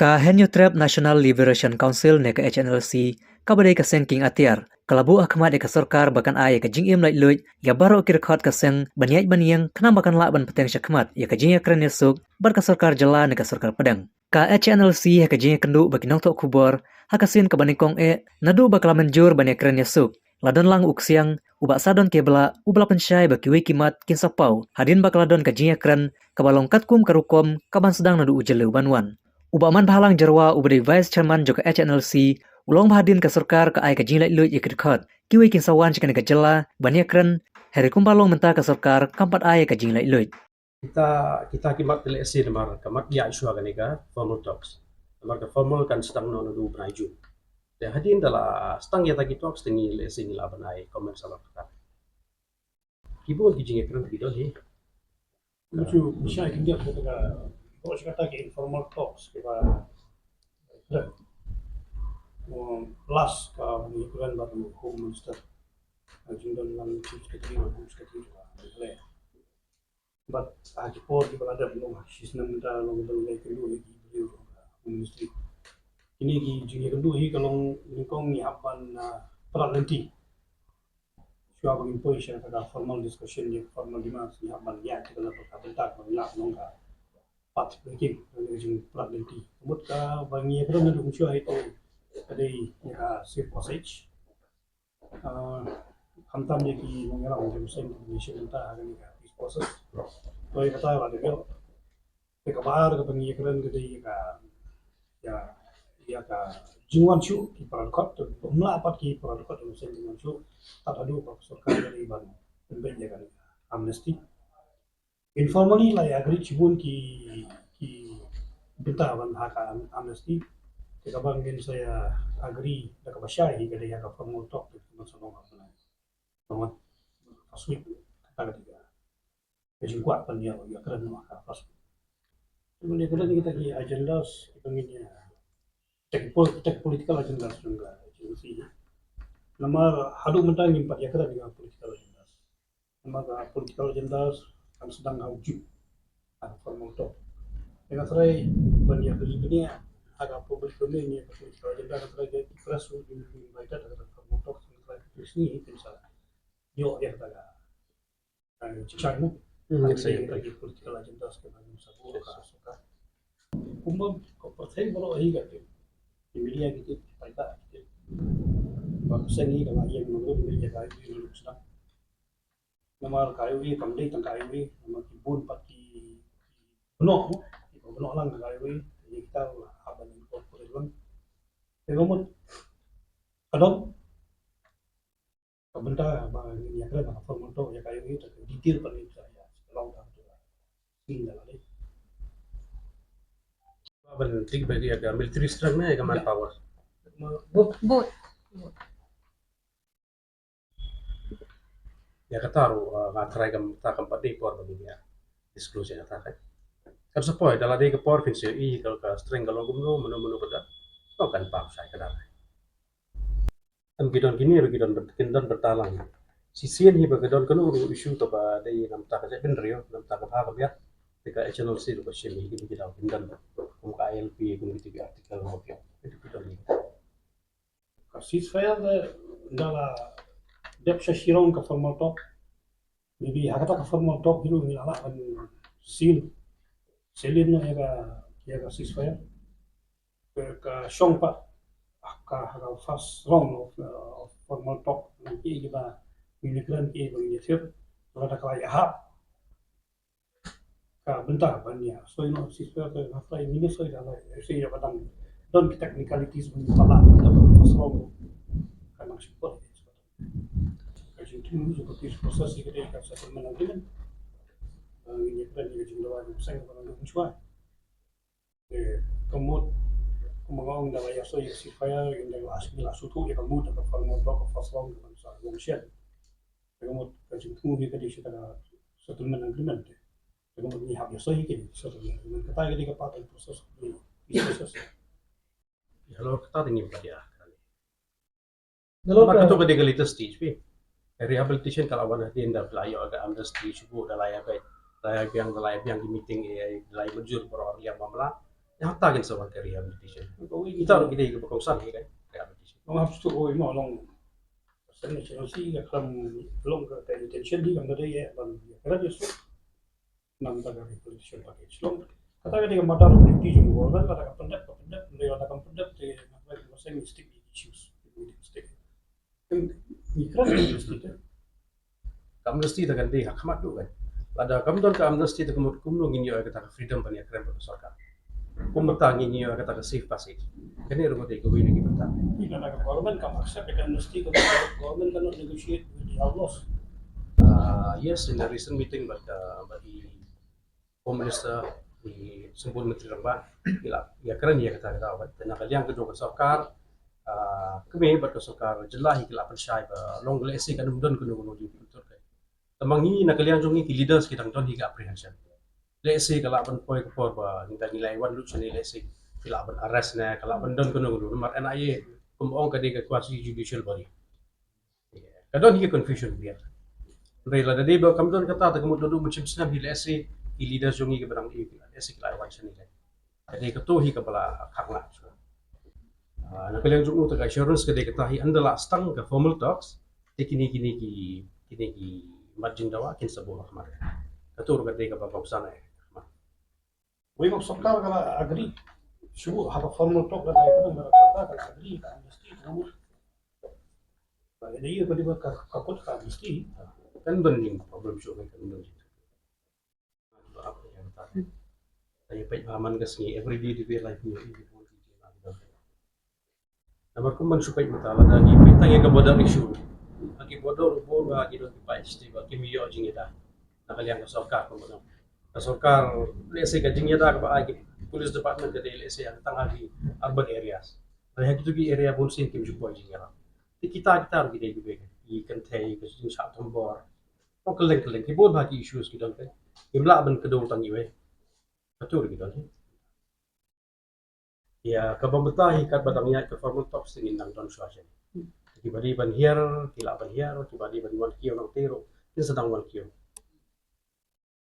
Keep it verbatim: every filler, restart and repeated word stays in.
Ka Hynñiewtrep National Liberation Council ne ka H N L C, kaba dei ka seng kieng atiar, ka la buh ha khmat ïa ka sorkar ba kan ai ïa ka jingim laitluid ïa baroh ki dkhot ka seng ban ïaid ban ïeng, khnang ba kan lah ban bteng sha khmat ïa ka jingïakren ïasuk bad ka sorkar jylla ne ka sorkar pdeng. Ka H N L C ha ka jingïakynduh bad ki nongthoh khubor ha ka sien kaba nyngkong eh, naduh ba ka la mynjur ban ïakren ïasuk, la don lang u ksiang, u Bah Sadon K. Blah, uba la pynshai ba kiwei ki mat kin sa paw hadien ba ka la don ka jingïakren kaba long katkum ka rukom kaban sdang naduh u Jylliew ban wan. U Bah Manbhalang Jyrwa, uba dei Vice Chairman jong ka H N L C, u la ong ba hadien ka sorkar ka ai ka jinglaitluid ïa ki dkhot, kiwei kin sa wan sha kane ka jylla ban ïakren, hynrei kumba long mynta ka sorkar kam pat ai ïa ka jinglaitluid. Kita, kita ki mat te lehse namar ka mat ïa shuwa kane ka formal talks. Namar ka formal kan sdang noh naduh u bnai June. Te hadien da la sdang ïa kita ki talks te ngi lehse ngi lah ban ai comment sa la kata. Ki bun ki jingïakren ki don hi. Kumjuh, sha ki ngiat kata ka, ko sha kata ki informal talks kiba, um, last ka ngi kren bad u Home Minister. Ka jingdon lang Chief Secretary, Home Secretary ka Meghalaya. Bad ha ki por kiba la dep, long ha ki shisnem mynta long ban ïakynduh ïa ki briew jong ka Home Ministry. Kine ki jingïakynduh hi ka long nyngkong ngi hap ban, ah, prat lynti. Shuwa ba ngin poi sha ka formal discussion ne formal demands, ngi hap ban ïaid te ka la ka bynta ba ngi lah ban long ka path breaking, ka jingprat lynti. Ka mut kaba ngi ïakren naduh mynshuwa hi te ka dei ïa ka safe passage. Ah, khamtam ïa ki nongïalam jong ka seng, ki nongïalam mynta ha kane ka peace process. To ïa kata la dei. Te kaba ar kaba ngi ïakren ka dei ïa ka, ïa, ïa ka jingwan shuh ki para dkhot, te ym lah pat ki para dkhot jong ka seng jingwan shuh tad haduh ba ka sorkar ka dei ban pynbeit ïa ka amnesty. Informally la ïa agree shibun ki, ki bynta ban ha ka am-, amnesty. Te kaba ngin sa ïa agree da kaba shai hi ka dei ha ka formal talk te kaba sa long ha ka bnai. Ka wan first week, kata ka dei ka, ka jingkwah ban ïa, ïakren ha ka first week. Te ban ïakren kita ki agendas kiba ngin ïa, kita ki pol-, kita ki political agendas jong ka agency. Namar haduh mynta ngim pat ïakren ïa ka political agendas. Namar ka political agendas kan sdang ha u June ha ka formal talk. Te nga tharai ban ïa pynlong bniah ha ka public domain ïa ka political agenda, nga tharai ki press ruh kin be invited ha ka formal talk, nga tharai ki press ni kin sa ïoh ïa kata ka, eh, jingshai mo. Hmm, ha kata ka political agendas kaba ngin sa buh ha ka sorkar. Kumba ka pyrthei baroh hi ka tip. Ki media ki tip, ki paidbah ki tip. Ba ka seng hi ka la ïeng nongrim ïa ka ïing nongrim sdang. Namar ka highway kam dei tang ka highway, namar ki bun pat ki, ki bnok, ki bnok lang ka highway, ïa kita la hap ban incorporate lang. Te ka mut ka don ka bynta ba ngin ïakren ha ka formal talk ïa ka highway, te ka detail pat ngin sa ïa long da tu la. Sing da la dei. Ban tik ba ïa ka military strength ne ïa ka manpower. Both. Both. Ïa kata ruh, ah, nga tharai kam, kata kam pat dei por ba ngin ïa disclose ïa kata kan. Kan sa poi, da la dei ka por phin sa ïohi ka, ka strength ka long kumno, mano mano ba don. Long kan pang shai ka dang. Em ki don kine ruh ki don byn-, kin don bynta lang. Shisien hi ba ka don kano ruh issue kaba dei namar ka jaitbynriew, namar ka bha ka biang. Te ka H N L C ruh ka shim hi, ki, ki dang kin don. Kum ka I L P, kum ki, ki article, kum ki, ki don hi. Ka ceasefire te ynda la dep sha shirong ka formal talk. Maybe ha kata ka formal talk hi ruh ngi la lah ban seal, seal in ïa ka, ïa ka ceasefire. Ka, ka shong pat ha ka, ha ka first round of, uh, of formal talk. Ngi kiei kiba ngin ïakren, kiei ba ngin ïathir. Lada ka la ïahap ka bynta ban ïa soi noh ceasefire, te nga tharai ngin ïa soi da la ïa soi ïa ba dang don ki technicalities ban ïa palat da ba first round. Ka nang shu poi ka jingthmu jong ka peace process ïa ka dei ka settlement agreement. Eh, ngin ïa kren ïa ka jingdawa jong ka seng ba dang don shuwa. Eh, ka mut, kumba nga ong, da la ïa soi ïa ka ceasefire, ngin da la, ngi la sngewthuh ïa ka mut, ka formal talk, ka first round, ka ban sa long shen. Ka mut ka jingthmu hi ka dei sha ka settlement agreement. Ka mut ngi hap ïa soi hi ka settlement agreement. Kata ka dei ka part of the process of the peace process. Ïa, halor kata te ngim pat ïa. Namar kato ka dei ka latest stage phi. Rehabilitation ka la wan hadien da la ïoh ka amnesty shuh, da la ïa biang, da la ïa biang, da la ïa biang ki meeting, eh, da la ïa mynjur baroh arliang mamla. Hata kin sa wan ka rehabilitation. Kita ruh ki dei kiba kongsan hi kan rehabilitation. Long hap stu oi mo long. Sen ni chino si ka klam long ka intention ni kam ka dei ban ka dei so. Nang ta ka rehabilitation package long. Kata ka dei ka matter of duty jong government, kata ka pendek ka pendek, lei kata ka pendek te na ka seng mistake issues. Mistake. Ni kra mistake. Ka amnesty ta kan dei ha khmat duh kan. Lada kam don ka amnesty ta kumno kumno ngin ïoh kata ka freedom ban ïakren bad ka sorkar. Kumta ngin ïoh kata ka safe passage. Kane ruh ka dei kawei na ki bynta. Ina na ka government kam accept ka amnesty ka government cannot negotiate with the outlaws. Ah, yes, in a recent meeting bad uh, bad the Home Minister, i Symbul Myntri Rangbah, i la ïakren ïa kata kata bad na ka liang ka jong ka sorkar, ah, kmie bad ka sorkar jylla hi ki la pynshai ba long lehse kan ym don kano kano jingpynthut ka. Tangba ngi na ka liang jong ngi ki leaders ki dang don hi ka apprehension. Lehse ka lah ban poi ka por ba ngi dang ngi la wan lut shane lehse ki lah ban arrest ne ka lah ban don kano kano namar N I A kum ong ka dei ka quasi judicial body. Ka don hi ka confusion biang. Hynrei lada dei ba kam don kata ta ka mut da dum chim snem hi lehse ki leaders jong ngi ki ba dang i lehse ki la wan shane. Ka dei kato hi kaba la khang la. Ah, na ka liang jong u ta ka assurance ka dei kata hi ynda la stang ka formal talks. Te kine kine ki kine ki mat jingdawa kin sa buh ha khmat. Kato ruh ka dei kaba kongsan eh. Wei ma sorkar ka la agree. Shu ha ka formal talk ka dei ka la agree ka amnesty ka mut. Ba dei ka dei ka ka kut ka amnesty. Kan don jing problem shu kan don jing. Ba ap yang ta. Ai peit ba man ka sngi everyday to day life ni. Namar kum ban shu peit mynta lada ngi peit tang ïa ka border issue. Ha ki border ruh bun ba ki don ki paid state ba kim ïoh jingïada na ka liang ka sorkar kum ba ka sorkar lehse ka jingïada kaba ai ki police department ka dei lehse tang ha ki urban areas. Hynrei ha kitu ki area bun sien kim ju poi jingïada. Te kita kita ruh ki dei kiba ki kynthei ka jingshah thombor. Ko kylleng kylleng ki bun ba ki issues ki don ka. Kim lah ban kdew tang iwei. Kato ruh ki don. Ïa kaba mynta hi katba dang ïaid ka formal talks te ngin dang don shuwa shane. Kiba dei ban hiar ki lah ban hiar, kiba dei ban wan kiew nangta ruh kin sa dang wan kiew.